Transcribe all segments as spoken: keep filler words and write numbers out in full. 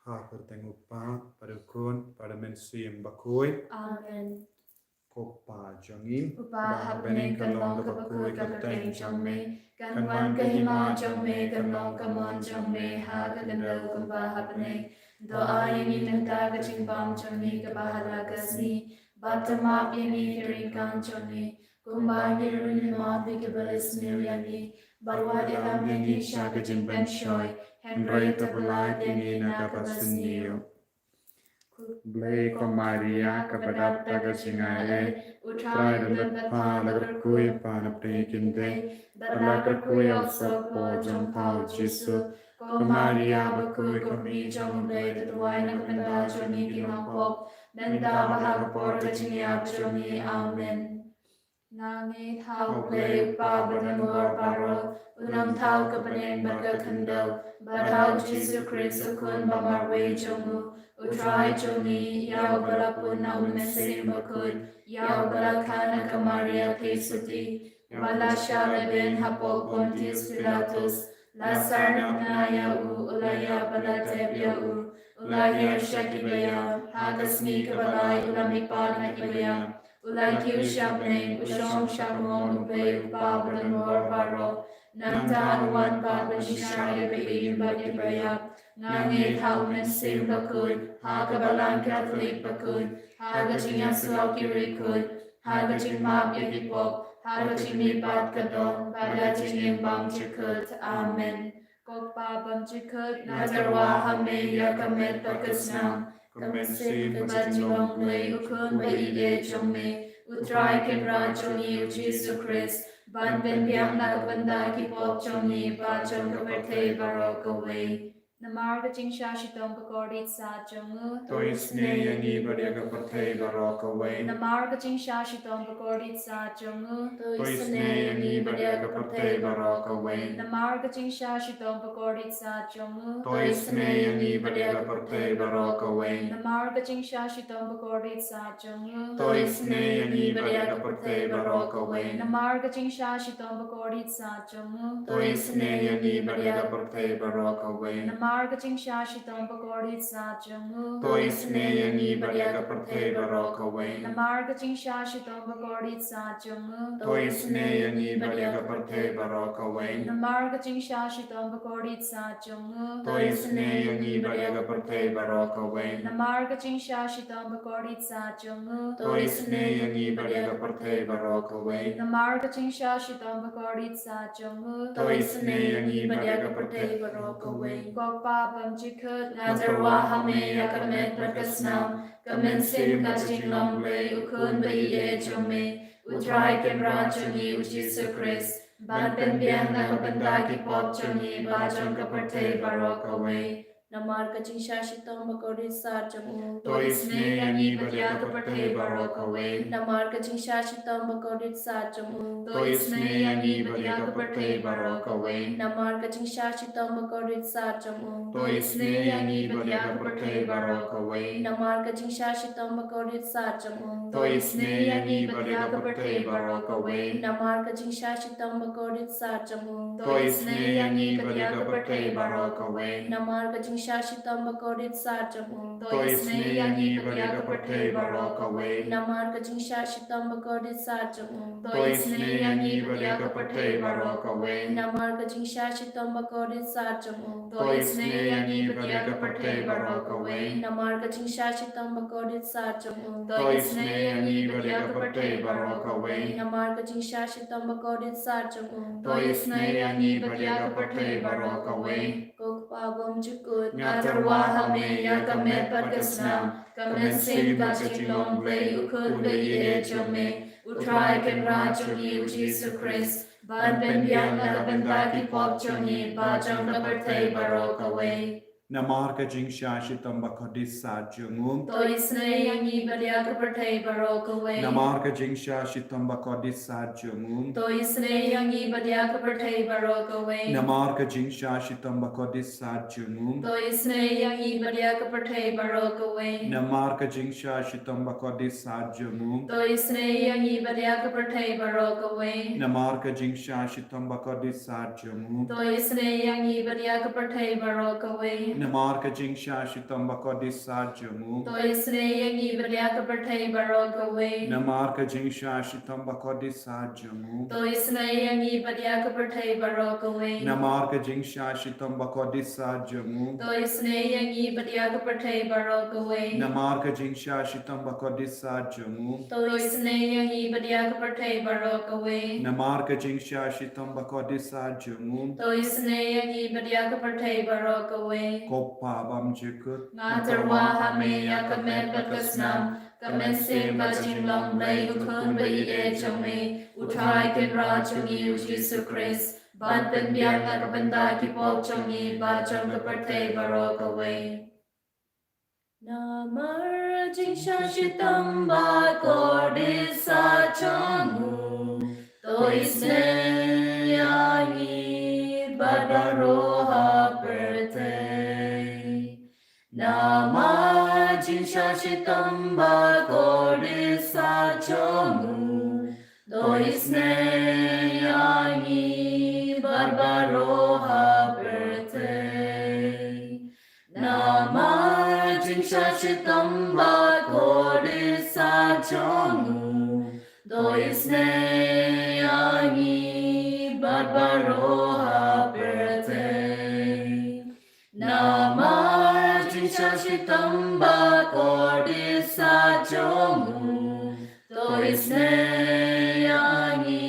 Ha ka kyrteng u Kpa, bad u Khun, bad u Mynsiem Bakhuid. Amen. Ko Kpa jong ngi, uba ha bneng, kan long kaba khuid ka kyrteng jong me. Kan wan ka hima jong me, kan long ka mon jong me ha ka khyndew kumba ha bneng. To ai ïa ngi mynta ka jingbam jong ngi kaba ha la ka sngi. Bad to map ïa ngi ki ryngkang jong ngi, kumba ngi ruh ngi map ïa kiba leh sniew ïa ngi. Bad wat ïalam ïa ngi sha ka jingpynshoi, hynrei to pyllait ïa ngi na kaba sniew. Khublei ko Maria, kaba dap da ka jingai ei, U Trai u don bad pha. La kyrkhu ïa pha na pdeng ki kynthei, bad la kyrkhu ïa u sohpop jong pha u Jisu. Ko Maria bakhuid, ko Kmie jong U Blei, to duwai na ka bynta jong ngi ki nongpop, mynta bad ha ka por ka jingïap jong ngi. Amen. Nga ngeit ha U Blei U Kpa badonbor baroh, u nongthaw ka bneng bad ka khyndew, bad ha u Jisu Khrist u Khun ba marwei jong u, U Trai jong ngi, ïa uba la pun na u Mynsiem Bakhuid, ïa uba la kha na ka Maria theisotti, bad la shah lehbeiñ hapoh Pontius Pilatus, la sar na bnai ïa u, u la ïap bad la tep ïa u, u la hiar sha kiba ïap, ha ka sngi kaba lai u la mihpat na kiba ïap, u la kiew sha bneng, u shong sha ka mon U Blei U Kpa badonbor baroh. Nangta un wan pat ban bishar ïa kiba im bad kiba ïap. Nga ngeit ha u Mynsiem Bakhuid, ha ka Balang Katholik bakhuid, ha ka jingïasyllok ki riewkhuid, ha ka jingmap ïa ki pop, ha ka jingmihpat ka doh, bad ha ka jingim bymjukut. Amen. Ko Kpa bymjukut, nga tyrwa ha me ïa ka met bad ka snam, ka mynsiem, ka jinglong Blei, U Khun ba ïeit jong me, U Trai Kynrad jong ngi U Jisu Khrist, ban pynbiang na ka bynta ki pop jong ngi bad jong ka pyrthei baroh kawei. Namar ka jingshah shitom bakordit sat jong u, to isynei ïa ngi bad ïa ka pyrthei baroh kawei. Namar ka jingshah shitom bakordit sat jong u, to isynei ïa ngi bad ïa ka pyrthei baroh kawei. Namar ka jingshah shitom bakordit sat jong u, to isynei ïa ngi bad ïa ka pyrthei baroh kawei. Namar ka jingshah shitom bakordit sat jong u, to isynei ïa ngi bad ïa ka pyrthei baroh kawei. Namar ka jingshah shitom bakordit sat jong u, to isynei ïa ngi bad ïa ka pyrthei baroh kawei. Namar ka jingshah shitom bakordit sat jong u, to isynei ïa ngi bad ïa ka pyrthei baroh kawei. Namar ka jingshah shitom bakordit sat jong u, to isynei ïa ngi bad ïa ka pyrthei baroh kawei. Namar ka jingshah shitom bakordit sat jong u, to isynei ïa ngi bad ïa ka pyrthei baroh kawei. Namar ka jingshah shitom bakordit sat jong u, to isynei ïa ngi bad ïa ka pyrthei baroh kawei. Namar ka jingshah shitom bakordit sat jong u, to isynei ïa ngi bad ïa ka pyrthei baroh kawei. Ko Kpa bymjukut, nga tyrwa ha me ïa ka met bad ka snam, ka mynsiem, ka jinglong Blei, U Khun ba ïeit jong me, U Trai Kynrad jong ngi U Jisu Khrist, ban pynbiang na ka bynta ki pop jong ngi bad jong ka pyrthei baroh kawei. Namar ka jingshah shitom bakordit sat jong u, to isynei ïa ngi bad ïa ka pyrthei baroh kawei. Namar ka jingshah shitom bakordit sat jong u, to isynei ïa ngi bad ïa ka pyrthei baroh kawei. Namar ka jingshah shitom bakordit sat jong u, to isynei ïa ngi bad ïa ka pyrthei baroh kawei. Namar ka jingshah shitom bakordit sat jong u, to isynei ïa ngi bad ïa ka pyrthei baroh kawei. Namar ka jingshah shitom bakordit sat jong u, to isynei ïa ngi bad ïa ka pyrthei baroh kawei. Namar ka jingshah shitom bakordit sat jong u, to isynei ïa ngi bad ïa ka pyrthei baroh kawei. Namar ka jingshah shitom bakordit sat jong u, to isynei ïa ngi bad ïa ka pyrthei baroh kawei. Namar ka jingshah shitom bakordit sat jong u, to isynei ïa ngi bad ïa ka pyrthei baroh kawei. Namar ka jingshah shitom bakordit sat jong u, to isynei ïa ngi bad ïa ka pyrthei baroh kawei. Namar ka jingshah shitom bakordit sat jong u, to isynei ïa ngi bad ïa ka pyrthei baroh kawei. Ko Kpa bymjukut, nga tyrwa ha me ïa ka met bad ka snam, ka mynsiem, ka jinglong Blei, U Khun ba ïeit jong me, U Trai Kynrad jong ngi U Jisu Khrist, ban pynbiang na ka bynta ki pop jong ngi bad jong ka pyrthei baroh kawei. Namar ka jingshah shitom bakordit sat jong u, to isynei ïa ngi bad ïa ka pyrthei baroh kawei. Namar ka jingshah shitom bakordit sat jong u, to isynei ïa ngi bad ïa ka pyrthei baroh kawei. Namar ka jingshah shitom bakordit sat jong u, to isynei ïa ngi bad ïa ka pyrthei baroh kawei. Namar ka jingshah shitom bakordit sat jong u, to isynei ïa ngi bad ïa ka pyrthei baroh kawei. Namar ka jingshah shitom bakordit sat jong u, to isynei ïa ngi bad ïa ka pyrthei baroh kawei. Namar ka jingshah shitom bakordit satia jong u. To isynei ïa ngi bad ïa ka pyrthei baroh kawei. Namar ka jingshah shitom bakordit satia jong u. To isynei ïa ngi bad ïa ka pyrthei baroh kawei. Namar ka jingshah shitom bakordit satia jong u. To isynei ïa ngi bad ïa ka pyrthei baroh kawei. Namar ka jingshah shitom bakordit satia jong u. To isynei ïa ngi bad ïa ka pyrthei baroh kawei. Namar ka jingshah shitom bakordit satia jong u. To isynei ïa ngi bad ïa ka pyrthei baroh kawei. Ko Pa bymjukut. Nga tyrwa ha me ïa ka met bad ka snam, ka mynsiem bad jinglong Blei u khun ba ïeit jong me, u Trai Kynrad jong ngi u Jisu Khrist, ban pynbiang na ka bynta ki pop jong ngi bad jong ka pyrthei baroh kawei. Namar jingshah shitom bakordit satia jong u, to isynei ïa ngi bad baroh ha pyrthei. Namar jingshah shitom bakordit satia jong u, to isynei ïa ngi bad baroh ha pyrthei. Namar jingshah shitom bakordit satia jong u, to isynei ïa ngi bad baroh ha pyrthei. Namar jingshah shitom bakordit satia jong u, to isynei ïa ngi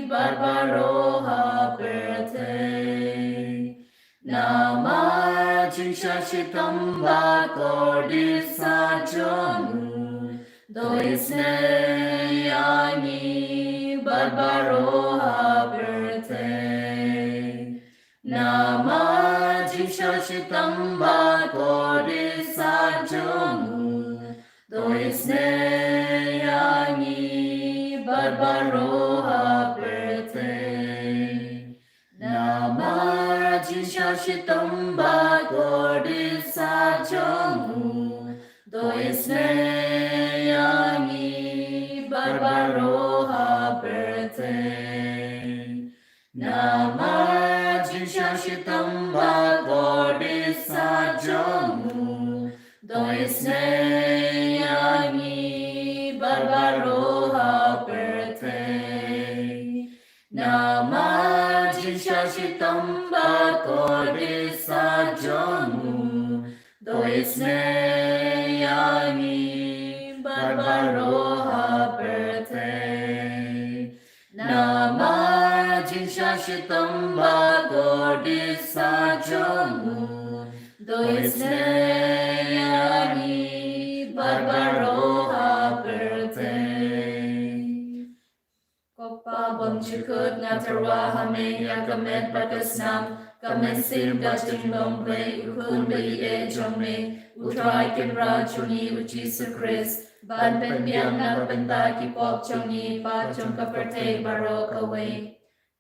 bad baroh ha pyrthei. Namar jingshah shitom bakordit satia jong u, to isynei ïa ngi bad baroh ha pyrthei. Namar jingshah shitom bakordit satia jong u, to isynei ïa ngi bad baroh ha pyrthei. Namar jingshah shitom bakordit satia jong u, to isynei ïa ngi bad baroh ha pyrthei. Namar jingshah shitom bakordit satia jong u, to isynei ïa ngi bad baroh ha pyrthei. Namar jingshah shitom bakordit satia jong u, to isynei ïa ngi bad baroh ha pyrthei. Namar jingshah shitom bakordit satia jong u, to isynei ïa ngi bad baroh ha pyrthei. Ko Pa bymjukut, nga tyrwa ha me ïa ka met bad ka snam, ka mynsiem bad jinglong Blei u khun ba ïeit jong me, u Trai Kynrad jong ngi u Jisu Khrist, ban pynbiang na ka bynta ki pop jong ngi bad jong ka pyrthei baroh kawei.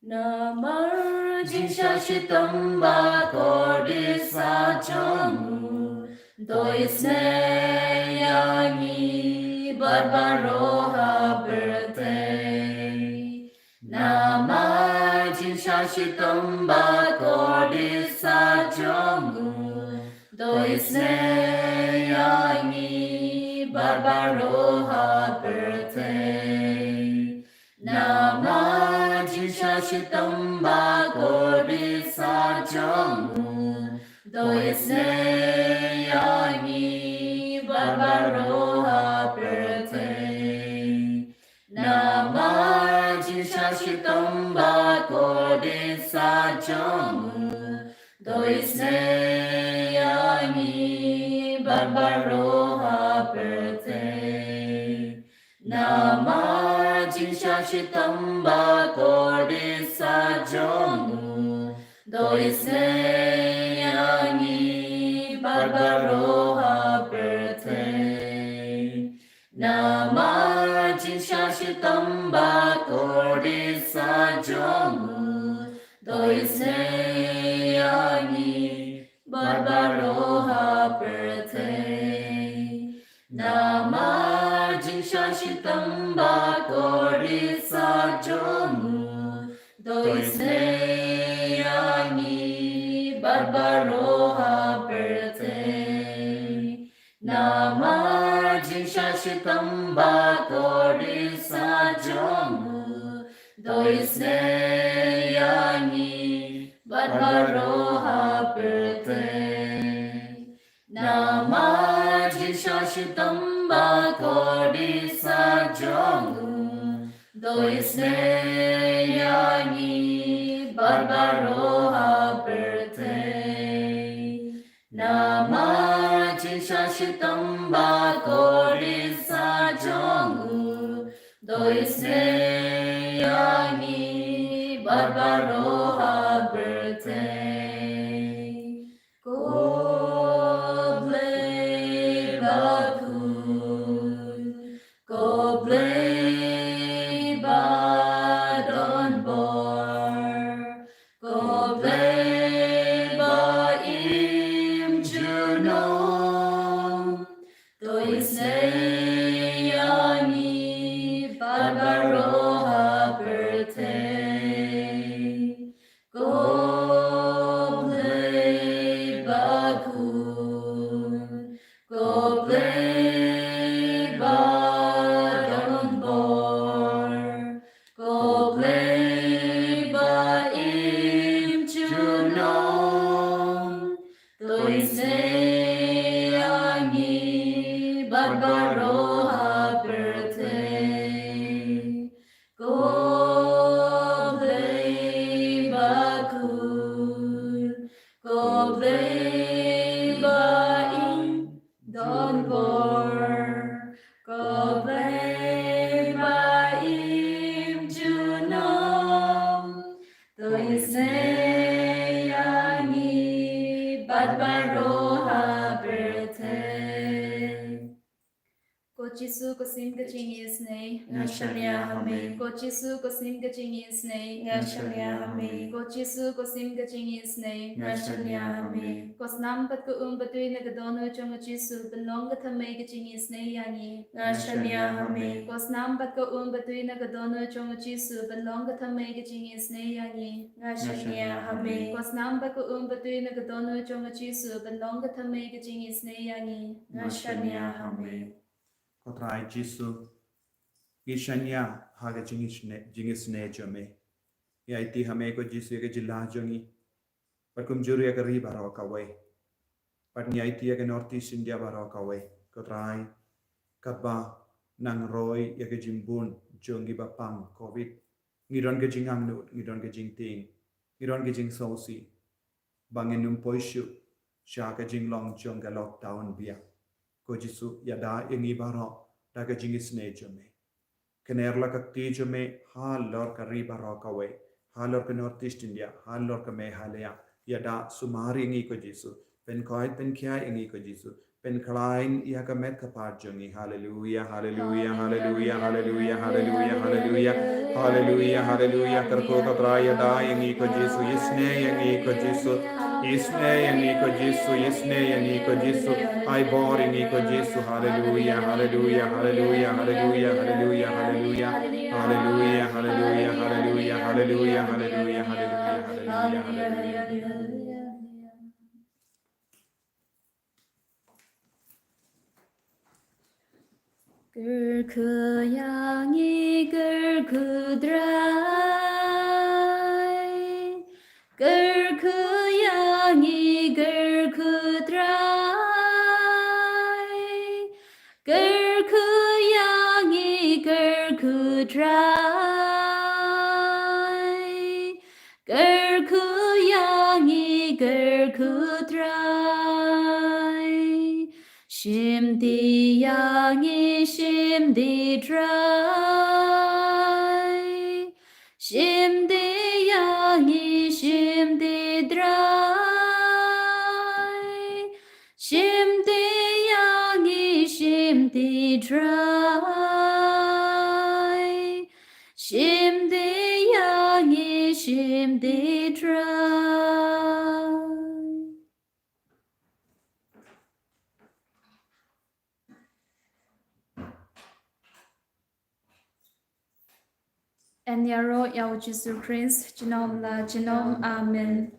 Namar jingshah shitom bakordit satia jong u, to isynei ïa ngi bad baroh ha pyrthei. Namar jingshah shitom bakordit satia jong u, to isynei ïa ngi bad baroh ha pyrthei. Namar jingshah shitom bakordit satia jong u, to isynei ïa ngi bad baroh ha pyrthei. Namar jingshah shitom bakordit satia jong u, to isynei ïa ngi bad baroh ha pyrthei. Namar jingshah shitom bakordit satia jong u, to isynei ïa ngi bad baroh ha pyrthei. Namar jingshah shitom bakordit satia jong u, to isynei ïa ngi bad baroh ha pyrthei. Namar jingshah shitom bakordit satia jong u, to isynei ïa ngi bad baroh ha shitom ba kordit sa jong u, to isynei ïa ngi bad baroh ha pyrthei. Namar jingshah shitom ba kordit sa jong u, to isynei ïa ngi bad baroh ha pyrthei. Namar jingshah shitom ba kordit sa jong u, to isynei ïa ngi bad baroh ha pyrthei. Ko Blei bakhuid, ko Blei ba donbor, ko Blei ba im junom, to isynei ïa ngi bad baroh ha pyrthei. Ko Blei bakhuid, ko Blei ba donbor, ko Blei ba im junom, to isynei ïa ngi bad baroh ha pyrthei. Ko Blei bakhuid, ko Blei ba im donbor, ko Blei ba im junom, to isynei ïa ngi bad baroh ha pyrthei. Ko Jisu, ko Syiem ka jingisynei, nga shaniah ha me. Ko Jisu, ko Syiem ka jingisynei, nga shaniah ha me. Ko Jisu, ko Syiem ka jingisynei, nga shaniah ha me. Ko Snam bad ko Um Batui, na ka dohnud jong u Jisu, pynlong ka thymmei ka jingisynei ïa ngi, nga shaniah ha me. Ko Snam bad ko Um Batui, na ka dohnud jong u Jisu, pynlong ka thymmei ka jingisynei ïa ngi, nga shaniah ha me. Ko Snam bad ko Um Batui, na ka dohnud jong u Jisu, pynlong ka thymmei ka jingisynei ïa ngi, nga shaniah ha me. Ko Trai Jisu, ngi shaniah ha ka jingisynei, jingisynei jong me. Ngi aiti ha me ko Jisu ïa ka jylla jong ngi, bad kumjuh ruh ïa ka ri baroh kawei. Bad ngi aiti ïa ka North East India baroh kawei, ko Trai, katba nang roi ïa ka jingbun jong kiba pang covid, ngi don ka jingangnud, ngi don ka jingtieng, ngi don ka jingsngewsih ba ngin ym poi shuh sha ka jinglong jong ka lockdown biang. Ko Jisu, ïada ïa ngi baroh da ka jingisynei jong me. Kner la ka kti jong me halor ka ri baroh kawei, halor ka North East India, halor ka Meghalaya. Ïada sumar ïa ngi ko Jisu. Pynkhuid pynkhia ïa ngi ko Jisu. Pynkhlaiñ ïa ka met ka phad jong ngi. Haleluia, haleluia, haleluia, haleluia, haleluia, haleluia. Haleluia, haleluia. Kyrkhu ko Trai, ïada ïa ngi ko Jisu. Isynei ïa ngi ko Jisu. Isynei ïa ngi ko Jisu. Isynei ïa ngi ko Jisu. Ai bor ïa ngi ko Jisu. Haleluia, haleluia, haleluia, haleluia, haleluia, haleluia. Haleluia, haleluia, haleluia, haleluia, haleluia, haleluia, haleluia, haleluia. Kyrkhu ïa ngi, kyrkhu Trai. Kyrkhu ïa ngi, kyrkhu Trai. Kyrkhu ïa ngi, kyrkhu Trai. Kyrkhu ïa ngi, kyrkhu Trai. Shim ti ïa ngi, shim ti Trai. Shim ti ïa ngi, shim ti Trai. Shim ti ïa ngi, shim ti Trai. Shim ti ïa ngi, shim ti Trai. Yn ïaroh ïa u Jisu Khrist, junom la junom. Amen.